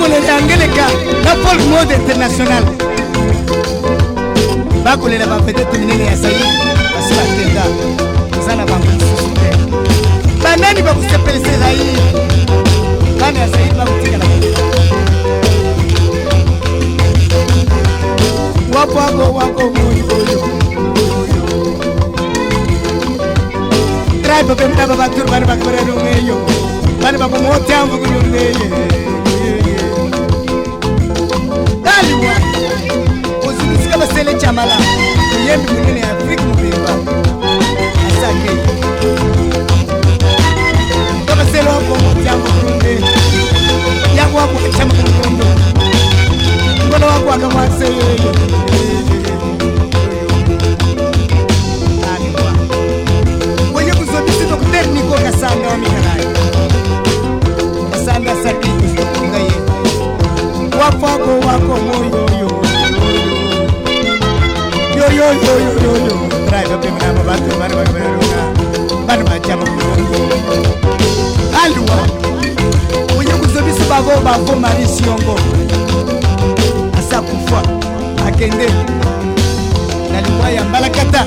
Bakolela angeleka na folk mode international, bakolela bavedete minene ya Zaire basi bakenda, toza na bango lisusu te. Banani bakosepelisa Zaire? Bana ya Zaire bakotikala wapwako wako moyoyo tribe bemnaba baturu bana bakabararungeyo bana bakomotyamvukulungeye aliwa ozibisika basele chamala moyembi monene ya Afrike mobimba asake babasele wakomotyamvukulunge yako wakuachamakulundu ngono wakuakamwaseyeye aliwa oye kuzobisi Dr Niko Kasanga wa Mikalai Kasanga saki kuzokunga ye wafako wako moyoyo yoyoyoyoyoyo drive pemnama batu bana bakabararunga bana bajama kulungu aliwa oye kuzobisi bavo bavo Mari Siongo asa kufa akende na liwa ya mbalakata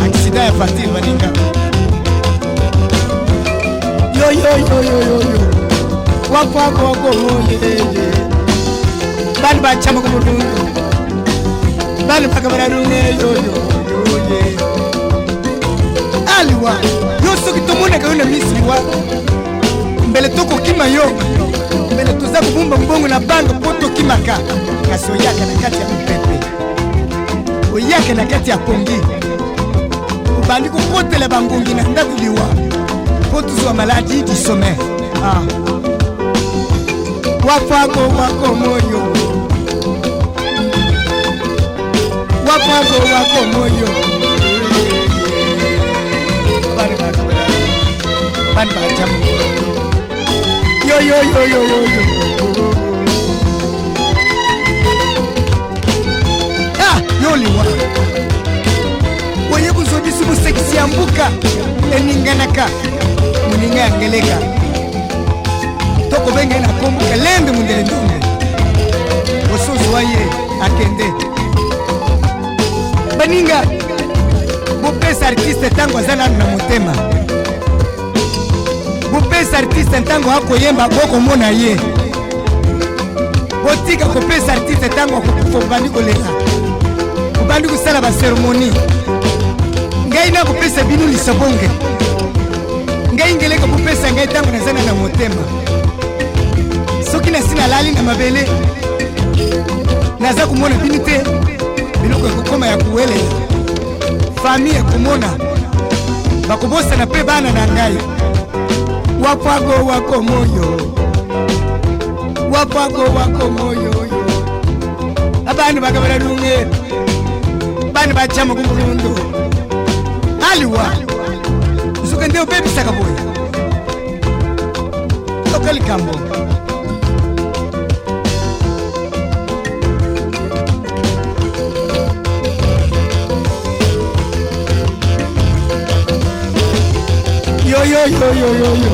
aksida ya fatil baninga yoyoyoyoyoyo wafako wako moyeye bani bachama kumulungu bani bakabararunge yoyoyoye aliwa yo soki tomonaka yo na misiliwa mbele tokokima yo mbele toza kobumba mbongo na banke mpo tokimaka, kasi oyaka na kati ya mopepe, oyaka na kati ya pongi, obandi kokotela bangongi na ndako liwa mpo tozwa maladie du sommeil. Ah. Wafako wako moyo wafako wako moyo bani bakabala bani bajamu yo yo yo yo yo yo ah yo liwa oye kozwa biso mosekisi ya mbuka eninganaka moninga ya ngeleka tokobenga ye na kombo Kalende Mundele Ndonge osozwa ye akende. Baninga, bopesa artiste ntango aza nanu na motema, bopesa artiste ntango akoyemba bokomona ye, botika kopesa artiste ntango akokufa obandi kolela, obandi kosala baceremonie. Ngai nakopesa bino lisabonge, ngai ngeleka kopesa ngai ntango naza na motema. Soki nasi nalali na mabele naza komona bino te, biloko ekokoma ya kowelela, famille ekomona bakobosana mpe bana na ngai. Wapwago wako moyo wapwago wako moyo abantu bakabalalunge bana bachama kumulundu aliwa nsuka nde obebisaka boye toka likambo. Yoyoyoyoyoyoyoyo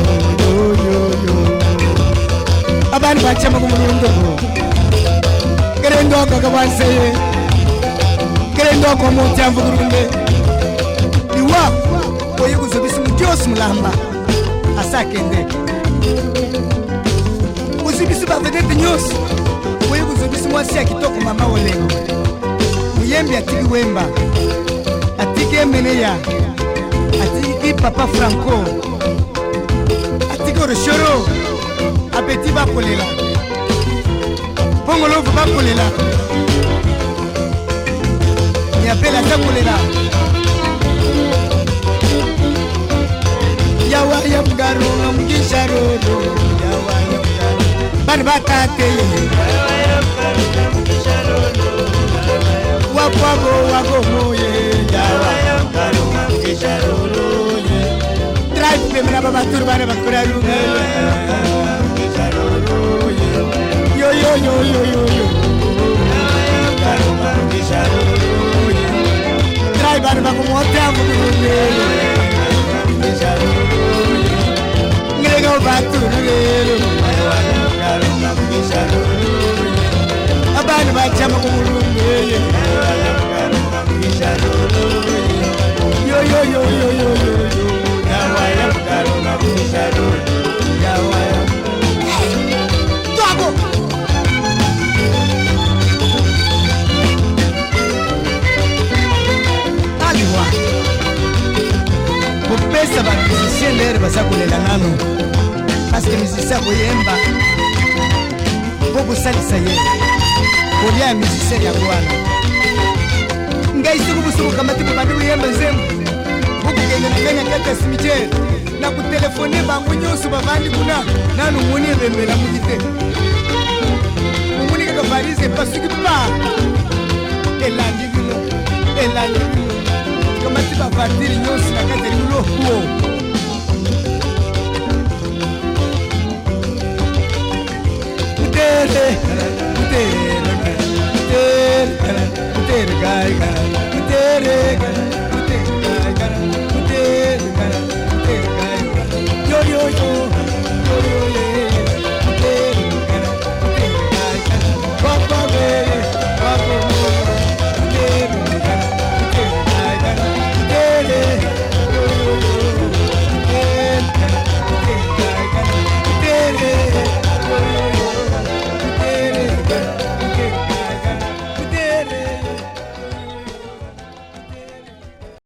abantu bachama kumulundu kerendoko kabwanseye kerendoko motyamvukulunde liwa oye kuzobisa mudyosi mulamba asakende ozwi biso bavedete nyonso oye kozwa biso mwasi ya kitoko mama Olengo moyembi atiki Wemba, atiki Emeneya, atiki papa Franco, atiki Oroshoro abeti bakolela Pongolovu bakolela Nyapela aza kolela yawa ya mugarunga mugisha roro yawa ya mugaru bana batateye wakwago wagomoye yawa ya mugarunga mugisha roro drive pemena babaturu bana bakora runge yo yo yo yo yo yo drive bana bakumotea mukurunge ngeleka baturu lelo. Chama kumulungu yeye. Yo yo yo yo yo yo yo. Twago. Aliwa. Kopesa bamusicien lere baza kolela nano parce que musicien akoyemba mpo kosalisa ye kolia ya musicien yango wana. Ngai soki bosoki okamati bobandi koyemba nzembo, bokokende na ngai na kati ya cimetière na kotelefone bango nyonso bavandi kuna. Nanu omoni ebembe elamuki te, omoni kaka valise epasuki pa elandi bino, elandi bino, kamati bavatire nyonso na kati ya libulu. Mutere, mutere, mutere, mutere, gai, mutere.